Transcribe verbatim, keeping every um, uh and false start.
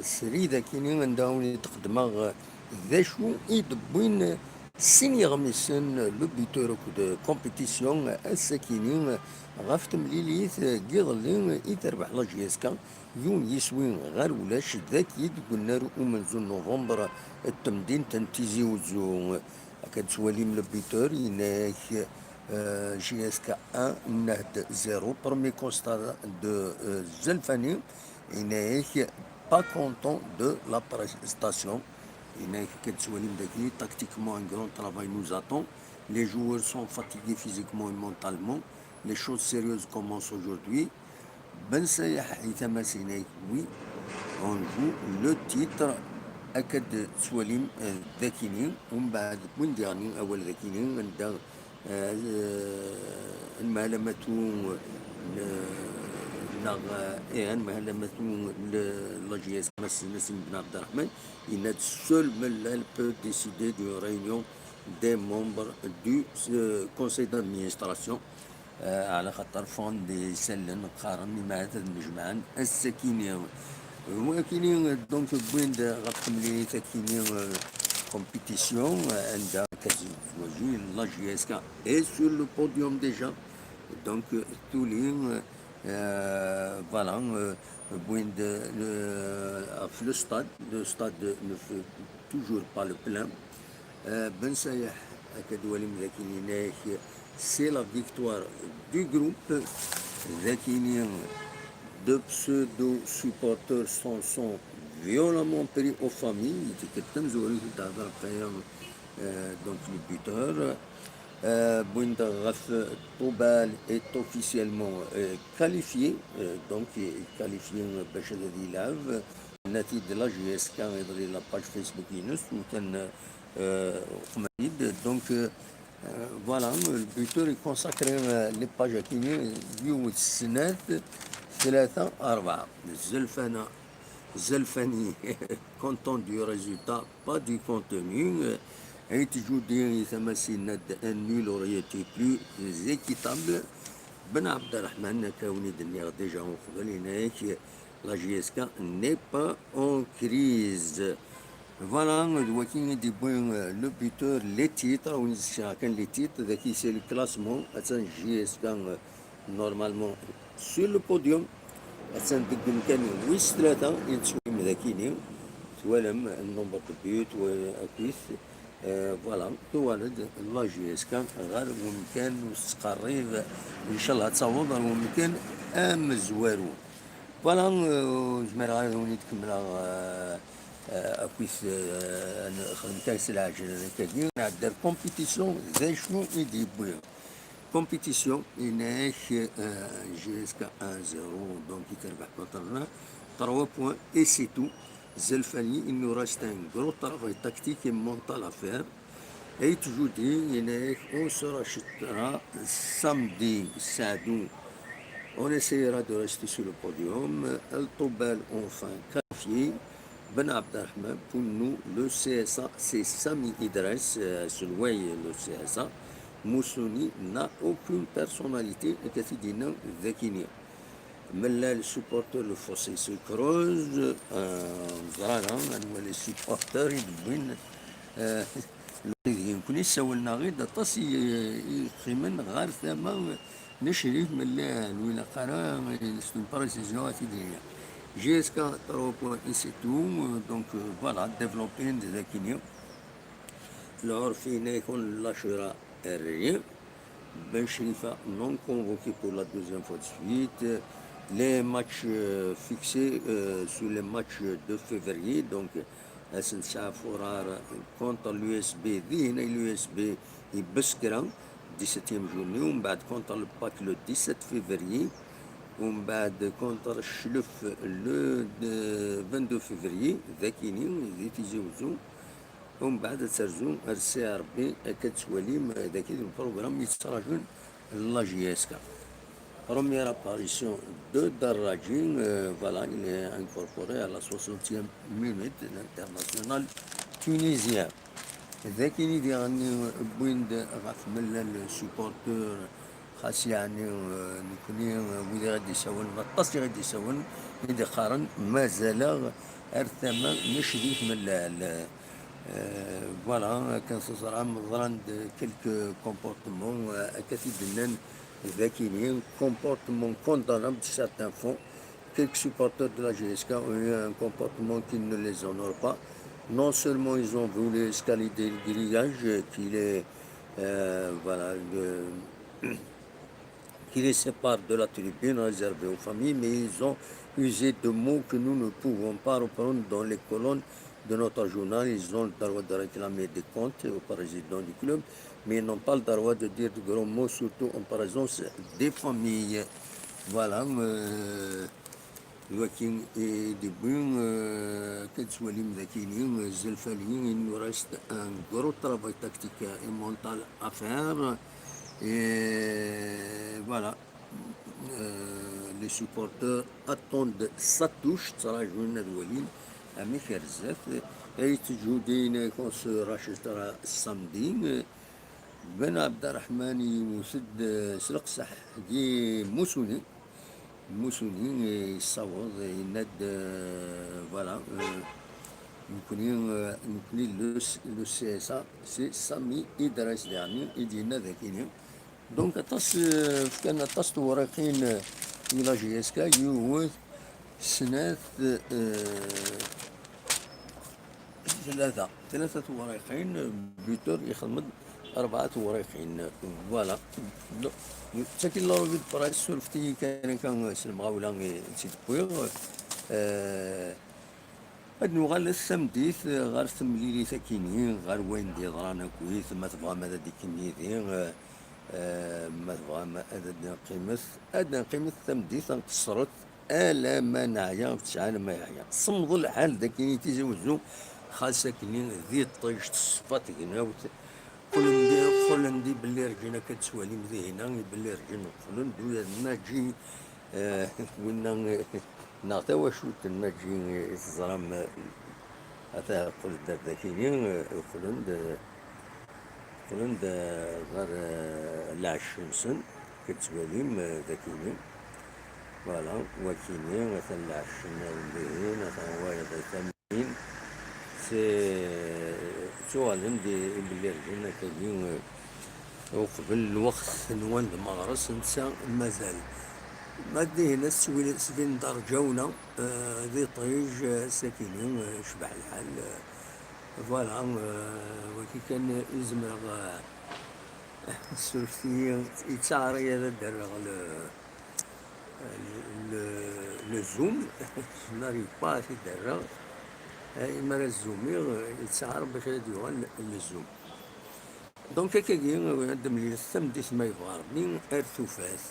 srid akini anda i d-xedmeɣ d acu i d-wwin sin yeɣmisen, le buteur akked compétition, ass-akini ɣef temlilit n yiḍelli i terbeḥ la J S K, yiwen yiswi ɣer ulac, dagi deg unnar umenzu n novembre n temdint n Tizi Uzzu. Akka d-tettwalim le buteur, yenna-ak, euh, J S K un, Nahd zéro. Premier constat de, euh, Zelfani, yenna-ak pas content de la prestation. Yenna-ak, akka d-tettwalim dagi, tactiquement, un grand travail nous attend. Les joueurs sont fatigués physiquement et mentalement. Les choses sérieuses commencent aujourd'hui. Ben Sayah i tamasin-agi, oui, on joue le titre. Akka d-tettwalim, euh, dakini, umbeɛd win diɣen awal dakini, anda, euh, euh, nmalamatu, euh, neɣ, euh, eh, nmalamatu, le, la J S K, Mass Nassim Ben Abderrahmane, il a seul, mais là, elle peut décider d'une réunion des membres du, euh, conseil d'administration. Euh, على خاطر فان دي سلن قارن ما تنجمعن السكيني. وكيني دونك بوين ذا غتكملي تكيني، آه، compétition، آه، عند كازي زواجي la J S K est sur le podium déjà. Donc, euh, تولي، euh, voilà, euh, بوين ذا، euh, في le stade, le stade ne fait toujours pas le plein. Euh, Ben Sayah, akka d-tettwalim dagi, yenna-ak, c'est la victoire du groupe. Dagi, deux pseudo-supporters s'en sont violemment pris aux familles. Tikkelt tamezwarut i d-tehder ɣef waya, euh, donc le buteur. Euh, win-d ɣef Tobal est officiellement, euh, qualifié, euh, donc, est qualifié, euh, باش ad ilɛeb. Nati de la J S K, iḍelli la page Facebook-ines, u kan, euh, uqmani-d. Donc, euh, euh, voilà, le buteur est consacré, euh, les pages à Kini, yiwet, snat, tlata, arbaɛa. Zelfana, Zelfani, content du résultat, pas du contenu. Euh, et toujours dire, ça m'a signé un nul aurait été plus équitable. Ben Abderrahmane, akka win i d-nniɣ déjà uqbel, yenna-ak, la J S K n'est pas en crise. Voilà, d waki i d-yewwi, euh, le buteur, les titres, win i d-sɛiɣ kan les titres, dagi c'est le classement, attan J S K, euh, normalement sur le podium, attan deg umkan wis tlata, i nettwalim dagini, twalam le nombre de buts, wa-, akkit, euh, voilà, tuɣal-d la J S K ɣer wemkan ur tettqerrib, inchallah ad taweḍ ɣer wemkan amezwaru. Voilà, euh, ur zmireɣ ara ad wen-id-kemmleɣ, euh, euh, akkit, euh, nexdem kan s leɛjel akkagi, nɛedda ar compétition, d acu i d-yewwi. Compétition, yenna-ak, euh, J S K un zéro, donc i terbeḥ contre trois points et c'est tout. Zelfani, il nous reste un gros travail tactique et mental à faire. Et toujours dit, yenna-ak, on se rachètera samedi, Saadou. On essaiera de rester sur le podium. El Tobal, enfin, qualifié. Ben Abderrahmane, pour nous, le C S A, c'est Sami Idress, euh, Selway, le C S A. Moussouni n'a aucune personnalité, akka i d-yenna dagini. Mella les supporters, le fossé se creuse, euh, ẓrana, anwa les supporters i d-wwin, euh, lqid-nni. Nekkni ssawlen-aɣ-d aṭas i, i yeqqimen ɣer tama n Crif, mella ur ilaq ara, c'est une précision, ad t-id-iniɣ. J S K trois points et c'est tout, euh, donc, euh, voilà, développé dagini. Lɛurfi, on ne lâchera rien. Ben Chrifa non convoqué pour la deuxième fois de suite. Les matchs, euh, fixés, euh, sur les matchs de février, donc, euh, ass n tesɛa furar contre l'U S B, dihin l'U S B i Beskra, dix-septième journée, umbeɛd contre le PAK le dix-sept février, umbeɛd contre Chlef le, euh, vingt-deux février, dagini, di Tizi Uzzu. Umbeɛd ad terzu ar C R B, akka d-tettwalim, eh, dagi d lprogram yettraǧun la J S K. Première apparition de Darraji, euh, voilà, il est incorporé à la soixantième minute, l'international tunisien. Dagini diɣen wwin-d ɣef mella les supporters, xas yeɛni, euh, nekkni, euh, wid i ɣ-d-isawlen, aṭas i ɣ-d-isawlen, i d-iqqaren mazal-aɣ ar tama n ccdid n lɛal. Euh, voilà, akken teẓram, ḍran-d quelques comportements, euh, akka t-id-nnan dakini, comportement condamnable de certains fans. Quelques supporters de la J S K ont eu un comportement qui ne les honore pas. Non seulement ils ont voulu escalader le grillage, euh, qui les, euh, voilà, le, qui les sépare de la tribune réservée aux familles, mais ils ont usé de mots que nous ne pouvons pas reprendre dans les colonnes de notre journal. Ils ont le droit de réclamer des comptes au président du club, mais ils n'ont pas le droit de dire de gros mots, surtout en présence des familles. Voilà, euh, waki i d-yewwi, euh, akka d-tettwalim dakini, euh, Zelfali, il nous reste un gros travail tactique et mental à faire. Et voilà. Euh, les supporters attendent sa touche, ttṛaǧun ad walin amek ar zdat. Ay teǧǧudin, qu'on se rachètera samedi. Ben Abderrahman yewwet-d, euh, s leqseḥ di Musuni. Musuni, euh, yessaweḍ, yenna-d, euh, voilà, euh, nekkni, euh, nekkni le, le C S A, c'est Sami Idres Dani i d-yenna dakini. Donc, aṭas, euh, fkan aṭas tewriqin, euh, i la J S K, yiwet, snat, euh, tlata, tlata tewriqin, buteur yexdem-d rebɛa tewriqin. Voilà. Donc, d tagi la revue de presse, surfet-iyi kan akka s lemɣawla i tt-id-wwiɣ. Euh, Ad nuɣal tameddit ɣer temlilit akini, ɣer wayen d-yeḍran akkit, ma tebɣam ad d-ikkem yid-i, eh, eh, ma tebɣam ad d-neqqimet, ad d-neqqimet tameddit, ad nqeṣṣret, alamma neɛya, ur tesɛi alamma yeɛya. Semmeḍ lḥal d akini Tizi Wezzu, xas akini d iṭij, teṣfa tegnawt, qqlen-d, qqlen-d ibellirǧen akka d-tettwalim dihin-a, ibellirǧen qqlen-d, ula d Naǧi, eh, winna, eh, neɣ tawacult n Naǧi, eh, teẓram, eh, ata qqlen-d ar dakini, eh, qqlen-d, eh, qqlen-d, eh, ɣer, eh, lɛecc-nsen, akka d-tettwalim, eh, dakini. Voilà, wakini, atan lɛecc-nniḍen dihin, atan wayeḍ atan. Ttuɣalen-d ibellirǧen akkagi, eh, uqbel lweqt nwan d meɣres, netta mazal. Ma d dihin ad tettwili-, sbin-d rǧawna, eh, d iṭij, eh, sakini, eh, cbeḥ lḥal, eh, voilà, eh, wagi kan i zemreɣ, eh, surfet-iyi, yettaɛer-iyi ad d-rreɣ le, le, le zoom, je n'arrive pas à t-id-rreɣ. Eh, mi ara zoomiɣ, eh, yettaɛer bac ad yuɣal le zoom. Donc, akkagi, eh, ad d-nemlil tameddit ma yebɣa Rebbi, ar tufat.